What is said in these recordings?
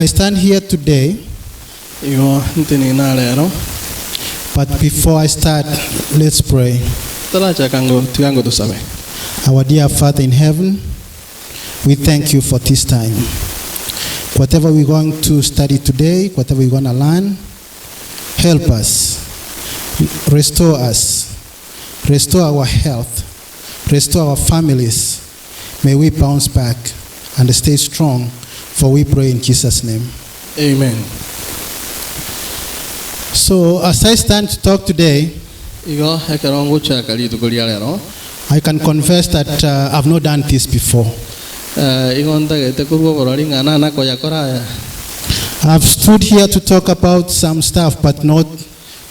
I stand here today, Igo ntenena rero. but before I start, let's pray. Tarachaka ngo tiga ngo tosabe. Our dear Father in heaven, we thank you for this time. Whatever we're going to study today, whatever we're going to learn, help us, restore us, restore our health, restore our families. May we bounce back and stay strong, for we pray in Jesus' name. Amen. So, as I stand to talk today, Igo ekero ngochaka rituko ria rero, I can confess that I've not done this before. Igo ntagete korwa oborori ng'a nana koyakora aya. I've stood here to talk about some stuff, but not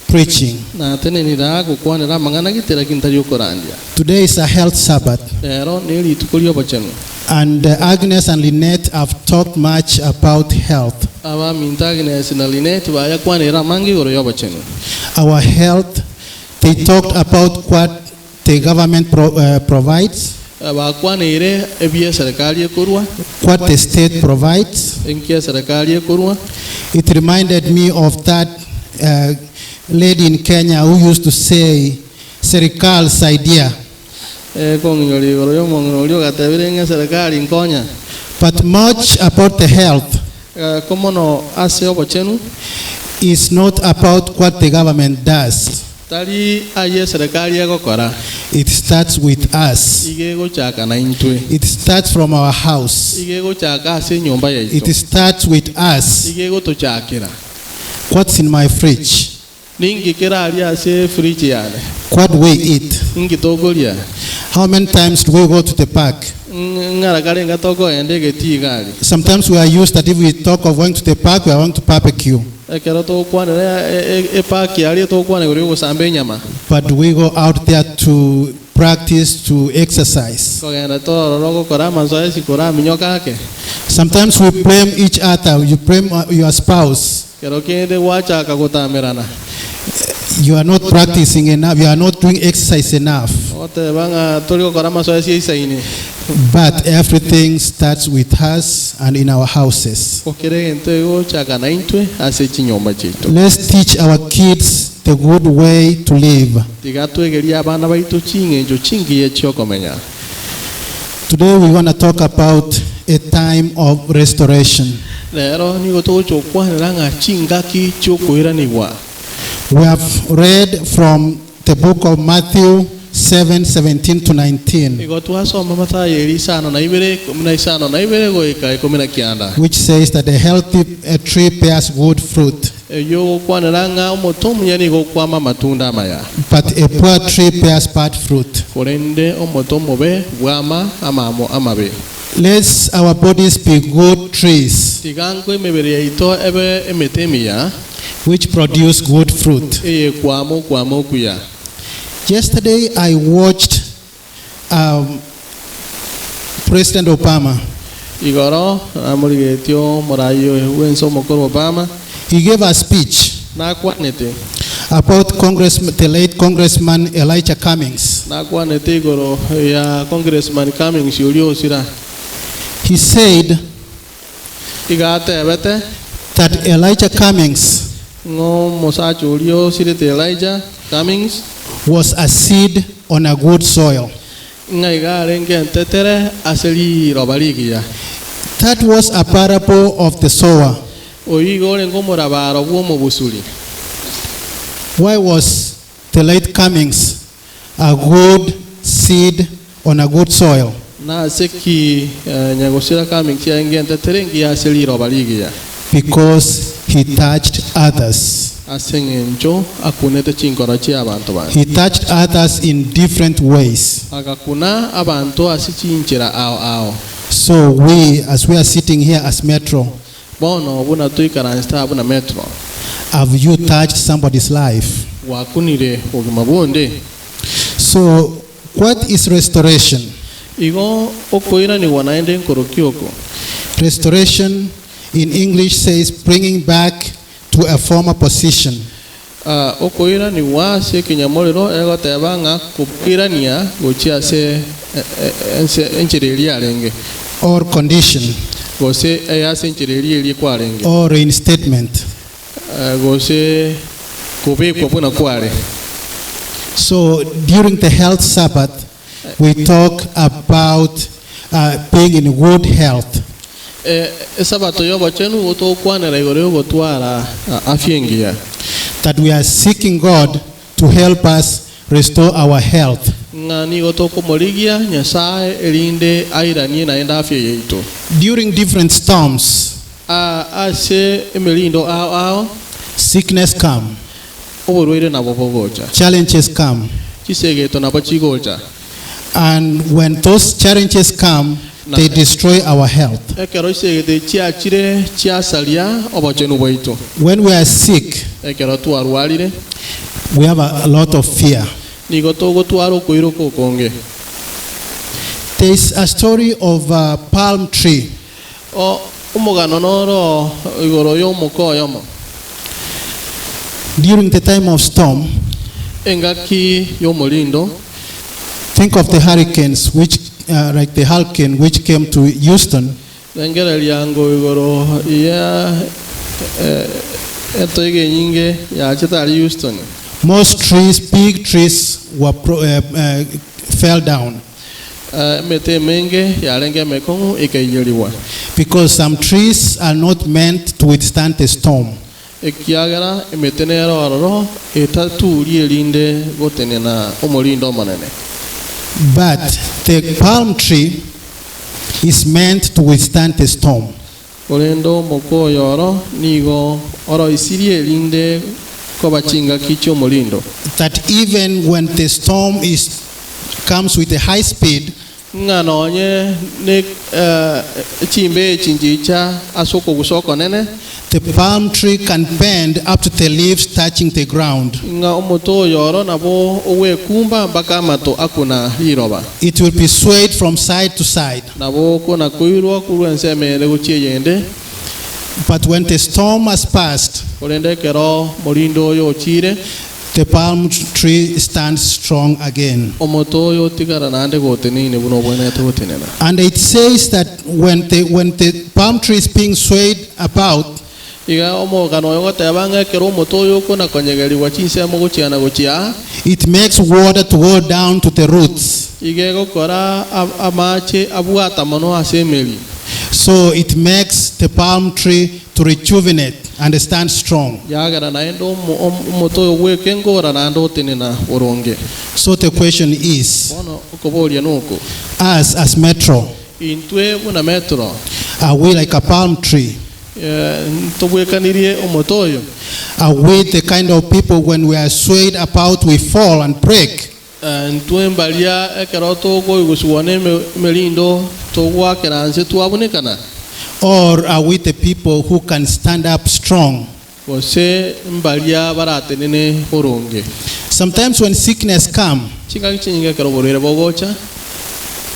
preaching. Natenenire aa gokwanera amang'ana gete, lakini tari okorandia. Today is a health Sabbath, Rero nerituko ri'obochenu. and Agnes and Lynette have talked much about health. Abaminto Agnes na Lynette bayakwanire amange igoro y'obochenu. Our health, they talked about what the government provides, Bakwaneire ebi eserekari ekorua. what the state provides. Enki eserekari ekorua. It reminded me of that lady in Kenya who used to say, Serikal saidia. Ekong'inyoria igoro y'omong'ina oria ogatebire ng'a eserekari nkonya. But much about the health Ko mono ase obochenu. is not about what the government does. Tari ayio eserekari egokora. It starts with us. Iga egochaka naintwe. It starts from our house. Iga egochaka ase enyomba yaito. It starts with us. Iga egotochakera. What's in my fridge? Ninki keraria ase efridge yane? What we eat? Inki tokoria? How many times do we go to the park? Ng'ara karenga tokoenda egetii iga aria? Sometimes we are used that if we talk of going to the park, we are going to barbecue. Ekero togokwanera epark aria togokwana igoro y'ogosamba enyama. But we go out there to practice, to exercise. Kogenda tororo ogokora amazoezi koraminyoka ake. Sometimes we blame each other. You blame your spouse. Kero kende gwachaka gotamerana. You are not practicing enough. You are not doing exercise enough. Ogoteba ng'a tori gokora amasoesi aisaine. But everything starts with us and in our houses. Ko kera egento egochaka naintwe ase chinyomba chiaito. Let's teach our kids the good way to live. Tiga twegerie abana baito ching'encho chingiya chi'okomenya. Today we want to talk about a time of restoration. Rero nigo togocha gokwanera ng'a chingaki chi'okoiranigwa. We have read from the book of Matthew 7 17 to 19, Igo twasoma Mathayo eri isano na ibere, 52 goika 19. which says that a healthy tree bears good fruit, Eyio ogokwanera ng'a omote omuya nigo okwama amatunda amaya. but a poor tree bears bad fruit. Korende omote omobe bwama amamo amabe. Let our bodies be good trees Tiga nko emebere yaito ebe emete emiya, which produce good fruit. eyekwama okwama okuya. Yesterday I watched President Obama. Igoro namorigetie omorai oyo bw'ense omokoro Obama. He gave a speech Nakwanete. about Congress, the late Congressman Elijah Cummings. Nakwanete igoro ya Congressman Cummings oria osira. He said Iga atebete. that Elijah Cummings Ng'a omosacha oria osirete Elijah Cummings. was a seed on a good soil. Ng'a iga arenge entetere ase riroba rigiya. That was a parable of the sower. Oyio iga orenge omorabaro bw'omobusuri. Why was the late Cummings a good seed on a good soil? Nase ki nyagosira Cummings yarenge entetere engiya ase riroba rigiya? Because he touched others. Ase engencho akunete chinkoro chi'abanto bande. He touched others in different ways. Agakuna abanto ase chinchera ao ao. So we, as we are sitting here as Metro, Bono buna toikaransete aa buna Metro. Have you touched somebody's life? Gwakunire obogima bw'onde? So what is restoration? Igo okoiranigwa naende nkorokia oko. Restoration in English says bringing back to a former position. Okoiranigwa ase ekenyamorero egoteba ng'a koboirania gochia ase ense enchera eria yarenge. Or condition. Gose ase enchera eria eria kwarenge. Or reinstatement. Gose kobekwa buna kware. So during the health Sabbath we talk about being in good health. Esabato y'obochenu nigo togokwanera igoro y'ogotwara afya engiya. That we are seeking God to help us restore our health. Ng'a nigo tokomorigia Nyasae erinde airanie naende afya yaito. During different storms. Ase emerindo ao ao. Sickness come. Oborwaire nabo bogocha. Challenges come. Chisegeto nabo chigocha. And when those challenges come, they destroy our health. Ekero chisegeto echi chiachire chiasaria obochenu bwaito. When we are sick, Ekero twarwarire, we have a lot of fear. Nigo togotwara okoiroka okonge. There is a story of a palm tree. Omogano noro igoro y'omoka oyomo. During the time of storm, Engaki y'omorindo. Think of the hurricanes which like the hurricane which came to Houston. Rengereria ango igoro ya etoigo enyinge yachete aria Houston. Most trees, big trees were fell down. Emete emenge yarenge emekong'u ekaiyerigwa. Because some trees are not meant to withstand the storm. Ekiagera emete nere ororo etaturie erinde gotenena omorindo omonene. But the palm tree is meant to withstand the storm. Korende omoko oyo oro nigo oroisirie erinde koba chingaki chi'omorindo. That even when the storm is comes with a high speed. Ng'a nonye ne chimbe echi nchicha ase okogusa okonene. The palm tree can bend up to the leaves touching the ground. Ng'a omote oyo oro nabo ogwekumba mpaka amato akuna riroba. It will be swayed from side to side. Nabo okona-koirwa korwa ensemo ere gochia eyende. But when the storm has passed. Korende ekero omorindo oyo ochiire. The palm tree stands strong again. Omote oyo otigara naende goteneine buna obwenerete gotenena. And it says that when the, when the palm tree is being swayed about. Iga omogano oyo ogoteba ng'a ekero omote oyo okona-konyegerigwa chinsemo gochia na gochia aa. It makes water to go down to the roots. Iga egokora amache abwata mono ase emeri. So it makes the palm tree to rejuvenate and stand strong. Yagera naende omote oyo bw'ekengora naende otenena boronge. So the question is. Bono okoboria noko. Us as Metro. Intwe buna Metro. Are we like a palm tree? Ntobwekanirie omote oyo? Are we the kind of people when we are swayed about we fall and break? Intwe mbaria ekero tokoigusugwa nemerindo togoakera nse twabunekana? Or are we the people who can stand up strong? Gose mbaria baratenene boronge? Sometimes when sickness come. Chingaki chinyinge ekero oborwaire bogocha.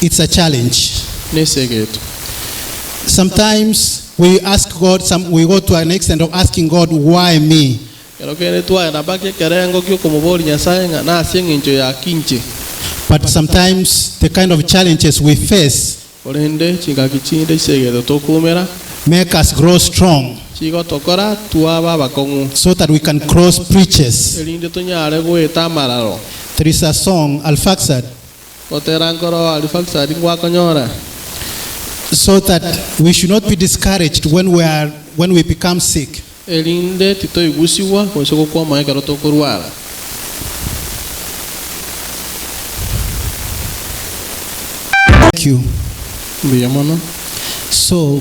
It's a challenge. Nesegeto. Sometimes we ask God, some, we go to an extent of asking God, why me? Ekero kende twagenda mpaka ekerengo gi'okomoboria Nyasae ng'a nase engencho ya ki inche. But sometimes the kind of challenges we face. Korende chingaki chinde chisegeto tokoumera. Make us grow strong. Chigotokora twaba abakong'u. So that we can cross bridges. Erinde tonyare goeta amararo. There is a song, Alphaxad. Gotera nkoro Alphaxad ngwakonyora. So that we should not be discouraged when we are, when we become sick. Erinde titoigusigwa gose gokwama ekero tokorwara. Thank you. Mbuya mono. So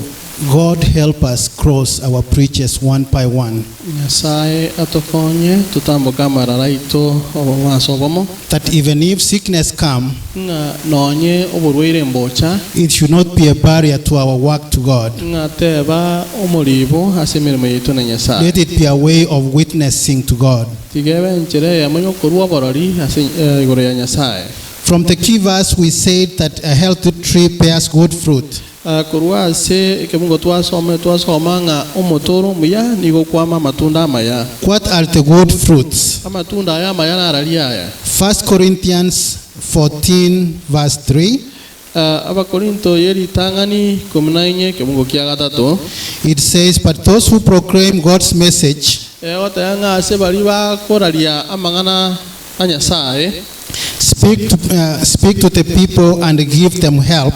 God help us cross our bridges one by one. Nyasae atokonye totamboke amararo aito obomo ase obomo. That even if sickness come. Ng'a nonye oborwaire mbocha. It should not be a barrier to our work to God. Ng'a teba omoribo ase emeremo yaito na Nyasae. Let it be a way of witnessing to God. Tiga ebe enchera eyemo y'okorua oborori ase igoro ya Nyasae. From the key verse we said that a healthy tree bears good fruit. Korwa ase ekebungo twasomire twasoma ng'a omote ore omuya nigo okwama amatunda amaya. What are the good fruits? Amatunda aya amaya nararia aya. First Corinthians 14 verse 3. Abakorinto ye ritang'ani 14 ekebungo kia gatato. It says, But those who proclaim God's message Egoteba ng'a ase baria bakoraria amang'ana a Nyasae. Speak to, speak to the people and give them help.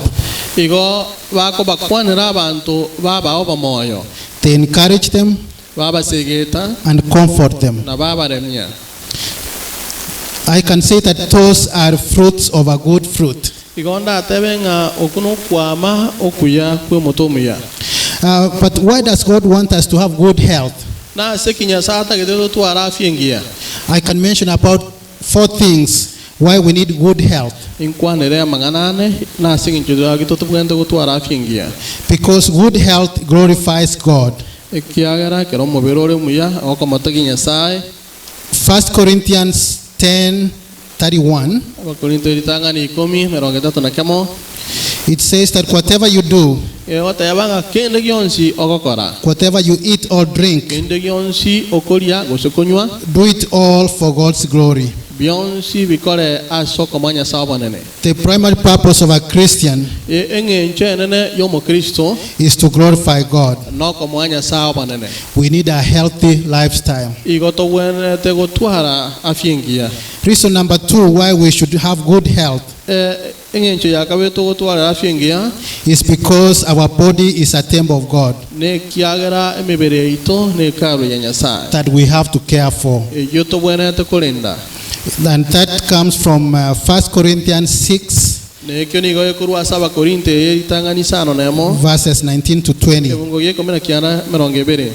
Igo bakobakwanera abanto babaa obomoyo. They encourage them. Babasegeta. And comfort them. Na babaremia. I can say that those are fruits of a good fruit. Igo ndatebe ng'a okwo nokwama okuya kw'omote omuya. But why does God want us to have good health? Nase ki Nyasae atagete totware afya engiya? I can mention about four things why we need good health. Inkwanere amang'ana ane nase engencho yaki totobwenerete gotwara afya engiya. Because good health glorifies God. Ekiagera ekero omobere ore omuya ogokomotogia Nyasae. First Corinthians 10:31. Abakorinto ritang'ani ikomi, 31. It says that whatever you do, Egoteba ng'a kende gionsi ogokora. Whatever you eat or drink. Kende gionsi okoria gose konywa. Do it all for God's glory. Bionsi bikore ase okomoa Nyasae obonene. The primary purpose of a Christian. Eng'encho enene y'Omokristo. Is to glorify God. Nokomoa Nyasae obonene. We need a healthy lifestyle. Igo togwenerete gotwara afya engiya. Reason number two why we should have good health. Eng'encho ya kabere togotwarera afya engiya. Is because our body is a temple of God. Nekiagera emebere yaito nekaru ya Nyasae. That we have to care for. Eyio tobwenerete korenda. And that comes from First Corinthians 6. Nekio nigo gekorwa ase Abakorinto eye ritang'ani 51. Verses 19 to 20. Ekebungo gia 19 20.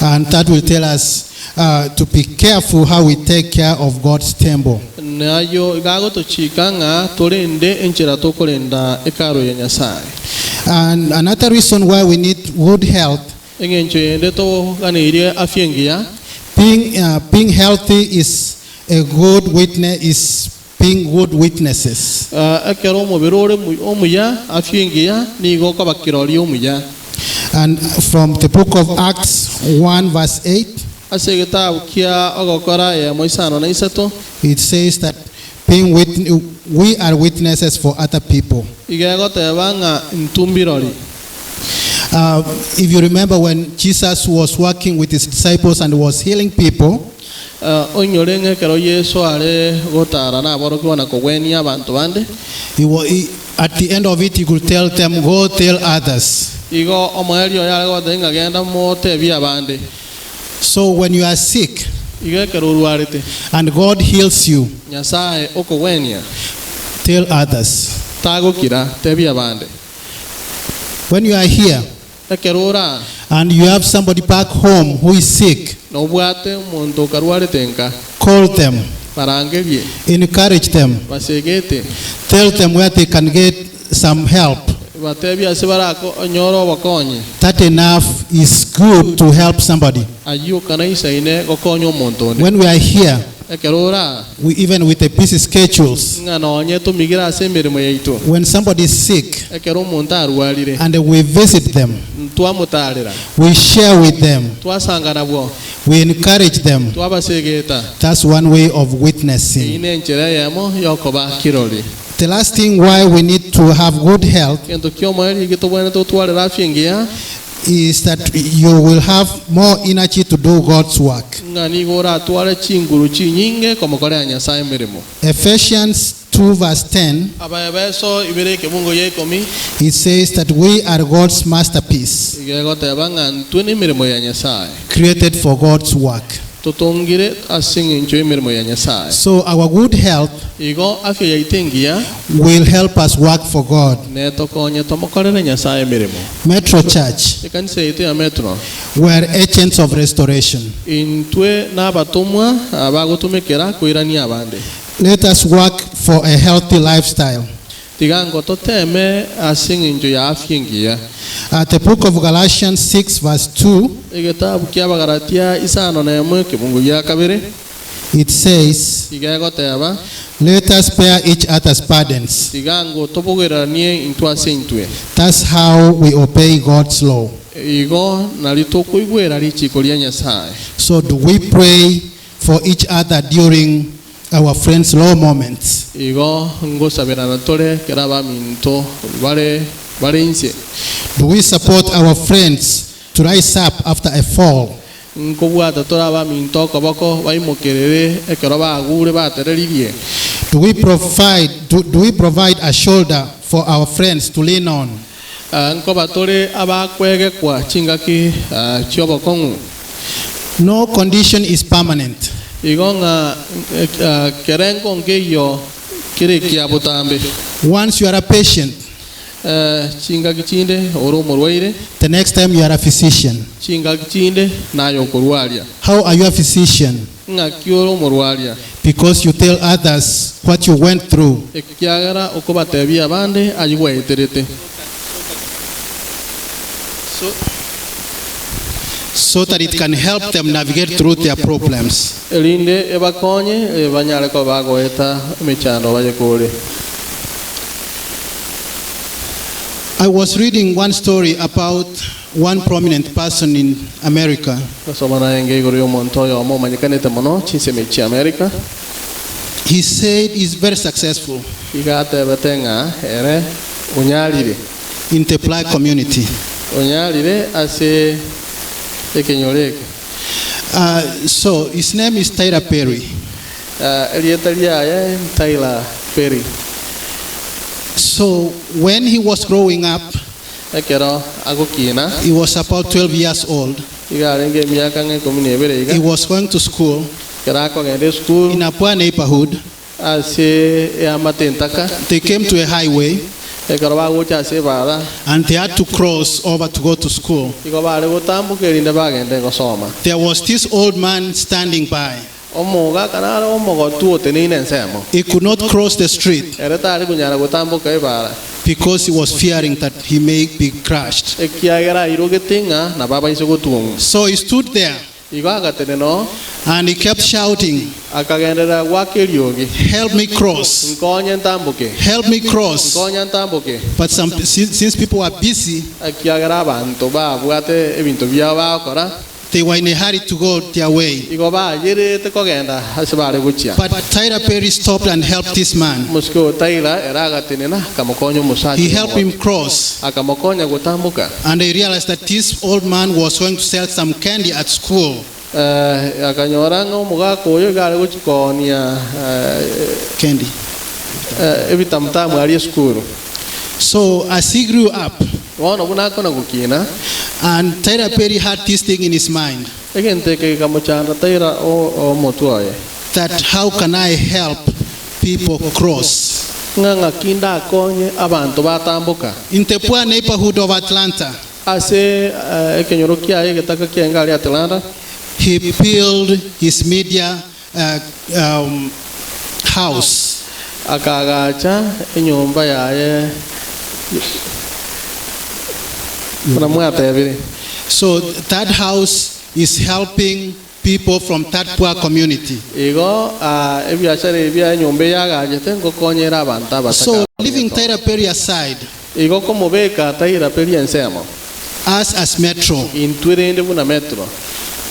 And that will tell us to be careful how we take care of God's temple. Nayio iga agotochika ng'a torende enchera tokorenda Hekalu ya Nyasae. And another reason why we need good health. Engencho yende toganeirie afya engiya. Being, being healthy is a good witness is being good witnesses. Ekero omobere ore omuya, afya engiya, nigo okoba kirori omuya. And from the book of Acts 1 verse 8. Ase egetabu kia Ogokora eyemo 53. It says that being wit we are witnesses for other people. Iga egoteba ng'a intwe mbirori. If you remember when Jesus was working with his disciples and was healing people. Oinyore ng'a ekero Yeso are gotara naborokigwa na kogwenia abanto bande. He wa, he, at the end of it he could tell them, Go tell others. Igo omoerio oye are gobatebia ng'a genda motebie abande. So when you are sick. Igo ekero orwarete. And God heals you. Nyasae okogwenia. Tell others. Tagokira, tebia abande. When you are here. Ekero ore aa. And you have somebody back home who is sick. Na obwate omonto okarwarete nka. Call them. Barangerie. Encourage them. Basegete. Tell them where they can get some help. Batebie ase barakonyore obokonyi. That enough is good to help somebody. Ayio kanaisaine gokonya omonto onde. When we are here. Ekero ore aa. We even with the busy schedules. Ng'a nonye tomigire ase emeremo yaito. When somebody is sick. Ekero omonto arwarire. And we visit them. Twamotaarera. We share with them. Twasanga nabwo. We encourage them. Twabasegeta. That's one way of witnessing. Eyio nenchera eyemo y'okoba kirori. The last thing why we need to have good health. Egento ki'omoerio eki tobwenerete gotwarera afya engiya. Is that you will have more energy to do God's work. Ng'a nigo oratware chinguru chinyinge komokorera Nyasae emeremo. Ephesians 2 verse 10. Abaefeso ibere ekebungo gia ikomi. It says that we are God's masterpiece. Iga egoteba ng'a ntwe nemeremo ya Nyasae. Created for God's work. Totongire ase engencho y'emeremo ya Nyasae. So our good health. Igo afya yaito engiya. Will help us work for God. Netokonye tomokorere Nyasae emeremo. Metro Church. Ekanisa yaito ya Metro. We are agents of restoration. Intwe nabatomwa abagotumekera koirania abande. Let us work for a healthy lifestyle. Tiga ngo toteme ase engencho ya afya engiya. The book of Galatians 6 verse 2. Egetabu ki'Abagalatia 51 ekebungo gia kabere. It says. Iga egoteba. Let us bear each other's burdens. Tiga ngo tobogereranie intwe ase intwe. That's how we obey God's law. Igo nario tokoigwera richiko ria Nyasae. So do we pray for each other during. our friends' low moments? Igo ngosaberana tore kera abaminto bare bare inse. Do we support our friends to rise up after a fall? Nkobwata tore abaminto okoboko baimokerere ekero bagure batereririe. Do we provide, do, do we provide a shoulder for our friends to lean on? Ah, nkoba tore abakwegekwa chingaki ah, chi'obokong'u. No condition is permanent. Igo ng'a eh, ah, kerengo nkeiyo kere kia botambe. Once you are a patient, Eh, chingaki chinde ore omorwaire, the next time you are a physician. Chingaki chinde naye okorwaria. How are you a physician? Ng'aki ore omorwaria? Because you tell others what you went through. Ekiagera okobatebia abande ayio gwaeterete. So that it can help them navigate through their problems. Erinde ebakonye eh, banyare koba bagoeta emechando bayekore. I was reading one story about one prominent person in America. Nasoma naye igoro y'omonto oyomo omanyekanete mono chinsemo chia America. He said he's very successful Iga atebete ng'a ere onyarire. In the black community. Onyarire ase ekenyoro eke. So his name is Tyler Perry. Ah, erieta riaye Tyler Perry. So when he was growing up, Ekero agokina, he was about 12 years old. Iga arenge emiaka ng'a 12 iga. He was going to school Ekero akogenda esukuru in a poor neighborhood. Ase eamate entaka. They came to a highway Ekero bagocha ase ebara, and they had to cross over to go to school. Igo bare gotamboka erinde bagende gosoma. There was this old man standing by. Omogaka nare omogotu oteneine ensemo. He could not cross the street Ere tare konyara gotamboka ebara. Because he was fearing that he may be crushed. Ekiagera airogete ng'a nabo abaise gotwong'wa. So he stood there Igo agatenena oo, and he kept shouting, akagenderera goaka eriogi, "Help me cross! Nkonye ntamboke! Help me cross!" Nkonya ntamboke! But since people were busy, Ekiagera abanto babwate ebinto biabo bagokora, they were in a hurry to go their way. Igo bayerete kogenda ase bare gochia. But Tyler Perry stopped and helped this man. Omosike o Tyler ere agatenena akamokonya omosacha He helped omogotu. him cross. Akamokonya gotamboka. And they realized that this old man was going to sell some candy at school. Eh, akanyora ng'a omogaka oyo iga are gochia koonia eh, Candy. Eh, ebitamutamu aria esukuru. So as he grew up, Bono buna akona gokina, and Tyler Perry had this thing in his mind egento eke gekamochanda Tyler o omotwe oye. That how can I help people cross? Ng'a ng'aki ndakonye abanto batamboka. In the poor neighborhood of Atlanta, Ase eh, ekenyoro kiaye egetaka kiaye aria Atlanta, he built his media house. Akaagacha enyomba yaye buna mwatebire. So that house is helping people from that poor community. Igo ah, ebiashara ebi bia enyomba eye agachete ngokonyera abanto abataka So leaving abamenyete. Tyler Perry aside, Igo komobeka Tyler Perry ensemo. Us as Metro, Intwe rende buna Metro.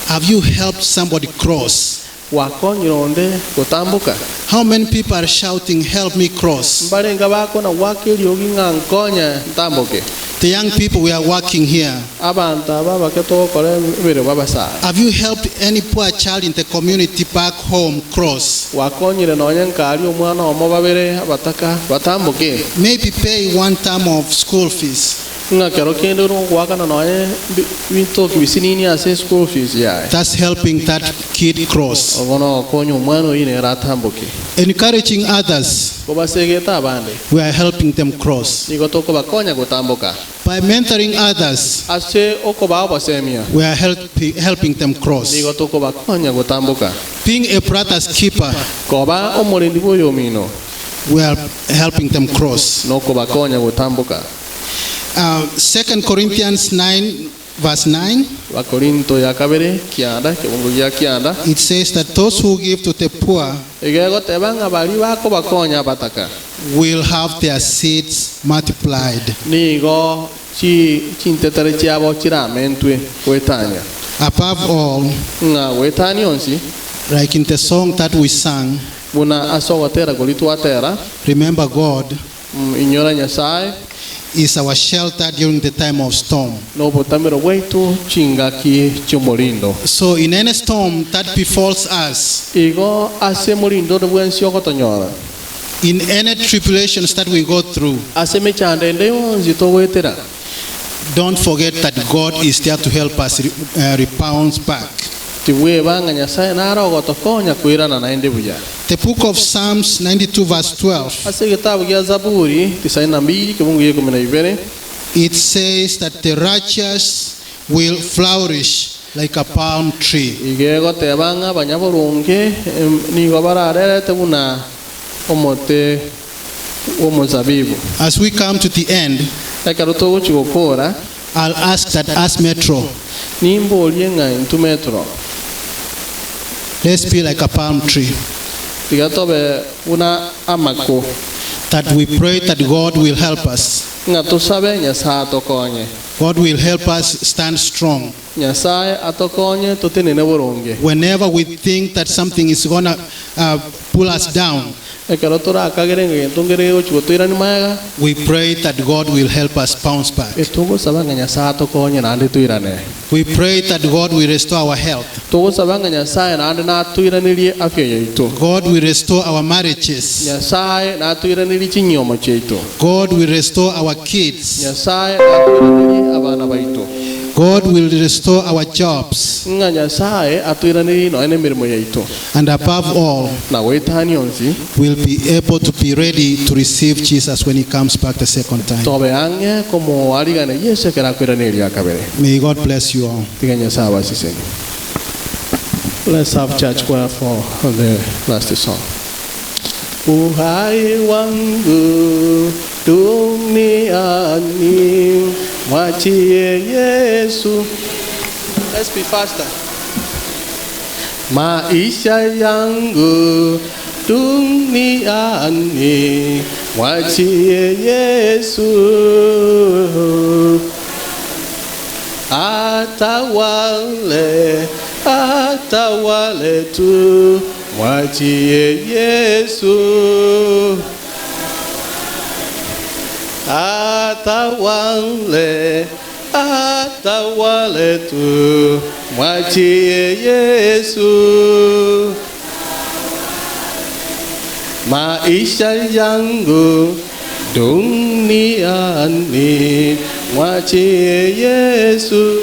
Have you helped somebody cross? Gwakonyire onde gotamboka? How many people are shouting, "Help me cross"? Mbarenga bakona goaka eriogi ng'a nkonye ntamboke? The young people we are working here. Abanto aba abake togokora emeremo abasae. Have you helped any poor child in the community back home cross? Gwakonyire nonye nkaria omwana omo babere abataka batamboke? Maybe pay one term of school fees. Ng'a kero kende ore ogoakana nonye bintoki bisinini ase school fees yaye. That's helping that kid cross. Ogo nogokonya omwana oyio nere atamboke. Encouraging others, Kobasegete abande, we are helping them cross. Nigo tokobakonya gotamboka. By mentoring others, Ase okobaa obosemia, we are helping them cross. Nigo tokobakonya gotamboka. Being a brother's keeper, Koba omorendi bw'oyomino, we are helping them cross. Nokobakonya gotamboka. 2 Corinthians 9, verse 9, Bakorinto ya kabere kianda kebungo gia kianda, it says that those who give to the poor iga egoteba ng'a baria bakobakonya abataka will have their seeds multiplied. Nigo chi chintetere chiabo chiramentwe goetania. Above all, Ng'a goetania onsi, like in the song that we sang, Buna ase ogotera koria twatera. Remember God Inyora Nyasae. is our shelter during the time of storm. Nobotamero bwaito chingaki chi'omorindo. So in any storm that befalls us, Igo ase morindo onde bwensi ogotonyora. in any tribulations that we go through, Ase emechando ende yonsi togoetera. don't forget that God is there to help us rebound back. Tibweba ng'a Nyasae nare ogotokonya koirana naende buya. The book of Psalms 92 verse 12, Ase egetabu gia Zaburi 92 kebungu gia 12. it says that the righteous will flourish like a palm tree. Iga egoteba ng'a abanyaboronge nigo bararerete buna omote bw'omozabibu. As we come to the end, Ekero togochia gokora, I'll ask that as Metro, nimborie ng'a intwe Metro, let's be like a palm tree, tiga tobe buna amako, that we pray that God will help us. Ng'a tosabe Nyasae atokonye. God will help us stand strong. Nyasae atokonye totenene boronge. Whenever we think that something is going to pull us down, Ekero torakagere ng'a egento nkere gegochia gotoirania magega, we pray that God will help us bounce back. Togosaba ng'a Nyasae atokonye naende toirane. We pray that God will restore our health. Togosaba ng'a Nyasae naende natoiranerie afya yaito. God will restore our marriages. Nyasae natoiranerie chinyiomo chiaito. God will restore our kids. Nyasae natoiranerie abana baito. God will restore our jobs. Ng'a Nyasae atoiranerie nonya nemeremo yaito. And above all, Na goetania onsi, we'll be able to be ready to receive Jesus when he comes back the second time. Tobe ang'e komoarigania Yeso ekero akoirana eria kabere. May God bless you all. Tiga Nyasae abasesenie. Let's have church choir for the last song. Uhai wangu duniani mwachie Yesu. Let's be faster. Maisha yangu duniani mwachie Yesu. Atawale, atawale tu, mwachie Yesu. Atawale, atawale tu, mwachie Yesu. Maisha yangu duniani mwachie Yesu.